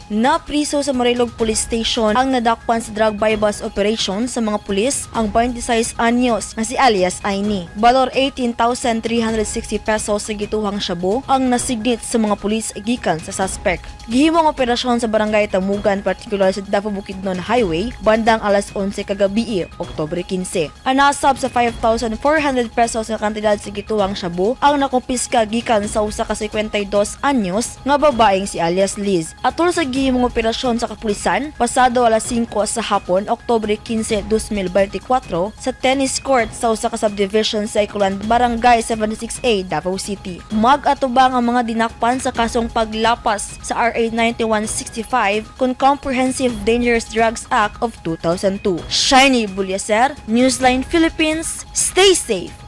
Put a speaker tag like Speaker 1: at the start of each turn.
Speaker 1: Napriso sa Marilog Police Station ang nadakpan sa drug buy-bust operation sa mga pulis, ang 26 anyos na si alias Aini. Balor 18,360 pesos sa gituhang shabu ang nasignit sa mga pulis gikan sa suspect. Gihimong operasyon sa Barangay Tamugan, partikular sa Davao Bukidnon Highway, bandang alas 11 kagabi, Oktubre 15. Anasab sa 5,400 pesos nga kantidad sa gituhang shabu ang nakumpiska gikan sa usa ka 52 anyos nga babaeng si alias Liz. Atol sa gihimong operasyon sa kapulisan, pasado alas 5 sa hapon, Oktubre 15, 2024, sa tennis court sa usa ka subdivision sa Ecoland, Barangay 76A, Davao City. Mag-atubang ang mga dinakpan sa kasong paglapas sa RA 9165 kon Comprehensive Dangerous Drugs Act of 2002. Shiny Bulyaser, Newsline Philippines, stay safe.